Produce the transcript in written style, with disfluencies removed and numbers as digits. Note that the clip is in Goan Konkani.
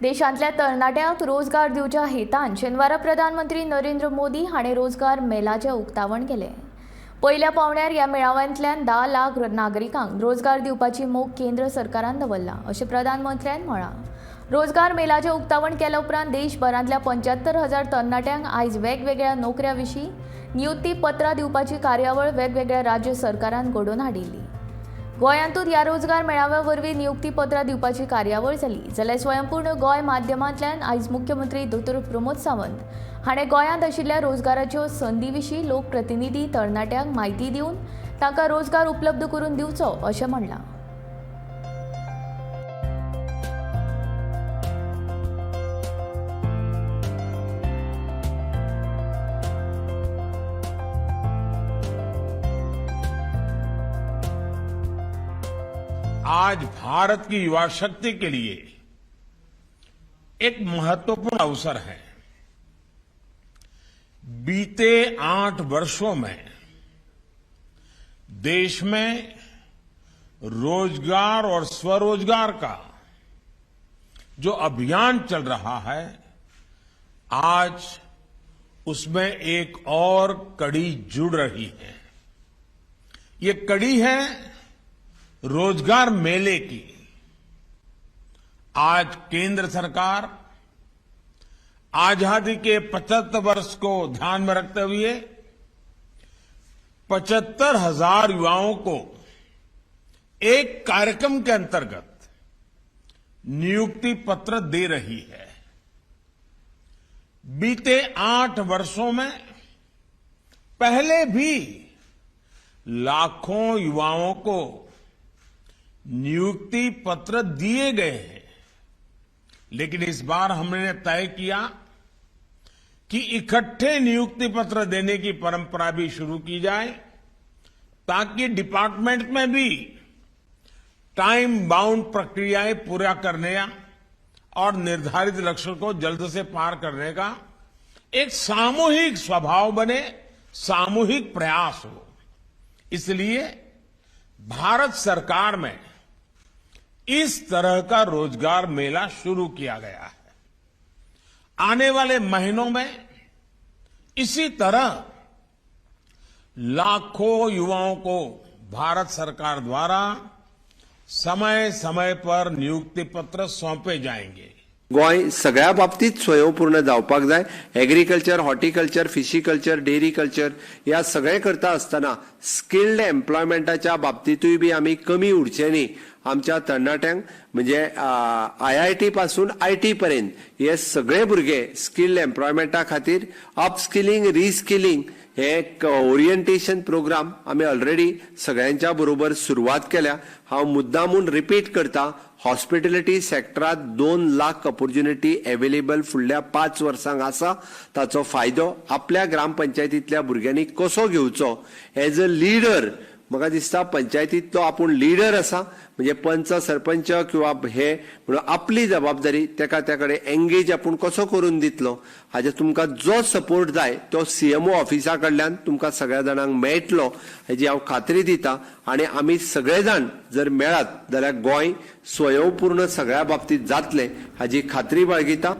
देशांतल्या तरणाट्यांक रोजगार दिवच्या हेतान शेनवारा प्रधानमंत्री नरेंद्र मोदी हाणें रोजगार मेलाचें उक्तावण केलें. पयल्या पावंड्यार ह्या मेळाव्यांतल्यान 10 लाख नागरिकांक रोजगार दिवपाची मोख केंद्र सरकारान दवरला, अशें प्रधानमंत्र्यान म्हळां. रोजगार मेलाचें उक्तावण केल्या उपरांत देशभरांतल्या 75,000 तरणाट्यांक आयज वेगवेगळ्या नोकऱ्यां विशीं नियुक्ती पत्रां दिवपाची कार्यावळ वेगवेगळ्या राज्य सरकारान घडोवन हाडिल्ली. गोंयांतूच ह्या रोजगार मेळाव्या वरवीं नियुक्ती पत्रां दिवपाची कार्यावळ जाली, जाल्यार स्वयंपूर्ण गोंय माध्यमांतल्यान आयज मुख्यमंत्री दोतोर प्रमोद सावंत हाणें गोंयांत आशिल्ल्या रोजगाराच्यो संदी विशीं लोकप्रतिनिधी तरणाट्यांक म्हायती दिवन तांकां रोजगार उपलब्ध करून दिवचो, अशें म्हणलां. आज भारत की युवा शक्ति के लिए एक महत्वपूर्ण अवसर है। बीते 8 वर्षों में देश में रोजगार और स्वरोजगार का जो अभियान चल रहा है, आज उसमें एक और कड़ी जुड़ रही है। ये कड़ी है रोजगार मेले की। आज केंद्र सरकार आजादी के 75 वर्ष को ध्यान में रखते हुए 75,000 युवाओं को एक कार्यक्रम के अंतर्गत नियुक्ति पत्र दे रही है। बीते 8 वर्षों में पहले भी लाखों युवाओं को नियुक्ति पत्र दिए गए हैं, लेकिन इस बार हमने तय किया कि इकट्ठे नियुक्ति पत्र देने की परंपरा भी शुरू की जाए, ताकि डिपार्टमेंट में भी टाइम बाउंड प्रक्रियाएं पूरा करने और निर्धारित लक्ष्य को जल्द से पार करने का एक सामूहिक स्वभाव बने, सामूहिक प्रयास हो। इसलिए भारत सरकार में इस तरह का रोजगार मेला शुरू किया गया है। आने वाले महीनों में इसी तरह लाखों युवाओं को भारत सरकार द्वारा समय समय पर नियुक्ति पत्र सौंपे जाएंगे। गोंय सगळ्या बाबतीत स्वयंपूर्ण जावपाक जाय. एग्रीकल्चर, हॉर्टिकल्चर, फिशीकल्चर, डेअरी कल्चर ह्या सगळें करता आसतना स्किल्ड एम्प्लॉयमेंटाच्या बाबतींतूय बी आमी कमी उरचे न्ही. आमच्या तरणाट्यांक म्हणजे आयआयटी पासून IT पर्यंत हे सगळे भुरगे स्किल्ड एम्प्लॉयमेंटा खातीर अपस्किलिंग, रिस्किलिंग हे एक ओरिएंटेशन प्रोग्राम आमी ऑलरेडी सगळ्यांच्या बरोबर सुरवात केल्या. हांव मुद्दामून रिपीट करता, हॉस्पिटॅलिटी सेक्टरात 2 लाख ऑपॉर्च्युनिटी अवेलेबल फुडल्या 5 वर्सांक आसा. ताचो फायदो आपल्या ग्रामपंचायतींतल्या भुरग्यांनी कसो घेवचो, एज अ लिडर म्हाका दिसता पंचायतींतलो आपूण लिडर आसा, म्हणजे पंच, सरपंच किंवा हे म्हणून आपली जबाबदारी तेका त्या कडेन एंगेज आपूण कसो करून दितलो, हाजे तुमकां जो सपोर्ट जाय तो सीएमओ ऑफिसा कडल्यान तुमकां सगळ्या जाणांक मेळटलो, हेजी हांव खात्री दिता. आनी आमी सगळे जाण जर मेळत जाल्यार गोंय स्वयंपूर्ण सगळ्या बाबतीत जातलें, हाजी खात्री बाळगिता.